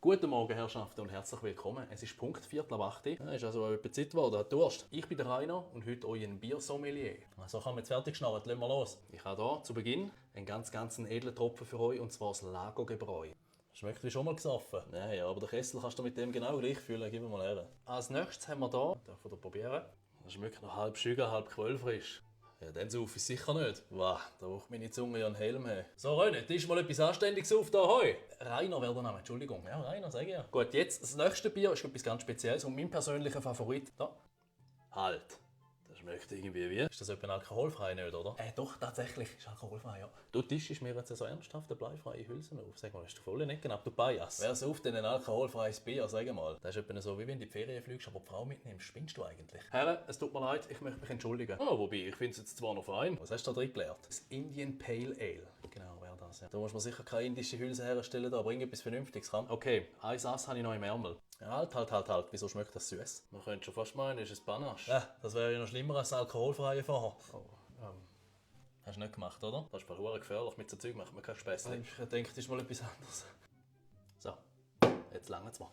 Guten Morgen, Herrschaften, und herzlich willkommen. Es ist Punkt 7:15. Ja, ist also etwa Zeit geworden, hat Durst. Ich bin der Rainer und heute euer Biersommelier. Also kann man jetzt fertig geschnarrt, lassen wir los. Ich habe hier zu Beginn einen ganz edlen Tropfen für euch, und zwar das Lagergebräu. Schmeckt wie schon mal gesoffen. Ja, aber den Kessel kannst du mit dem genau gleich füllen, gib mir mal her. Als nächstes haben wir hier, darf ich probieren. Das schmeckt noch halb Schüger, halb quellfrisch. Ja, den sauf ich sicher nicht. Wow, da braucht meine Zunge ja einen Helm haben. So, René, ist mal etwas Anständiges auf da, hoi! Rainer wäre der Name, Entschuldigung. Ja, Rainer, sag ich ja. Gut, jetzt, das nächste Bier ist etwas ganz Spezielles und mein persönlicher Favorit. Da. Halt. Das schmeckt irgendwie wie. Ist das etwa alkoholfrei nicht, oder? Doch, tatsächlich ist alkoholfrei, ja. Du tischst mir jetzt so ernsthaft eine bleifreie Hülse auf. Sag mal, hast du voll Necken ab, du Bias? Wer sauft denn ein alkoholfreies Bier, sag mal? Das ist etwa so, wie wenn du in die Ferien fliegst, aber die Frau mitnimmst. Spinnst du eigentlich? Herren, es tut mir leid, ich möchte mich entschuldigen. Oh, wobei, ich finde es jetzt zwar noch fein. Was hast du da drin gelernt? Das Indian Pale Ale. Genau, wäre das, ja. Da muss man sicher keine indische Hülse herstellen, da bringt etwas Vernünftiges ran. Okay, ein Ass habe ich noch im Ärmel. Ja, halt. Wieso schmeckt das süß? Man könnte schon fast meinen, ist es Panache. Ja, das wäre ja noch schlimmer als alkoholfreie vorher. Oh, hast du nicht gemacht, oder? Das ist verdammt gefährlich. Mit so Zeug macht man keinen Späßchen. Ich denke, das ist mal etwas anderes. So, jetzt langt es mal.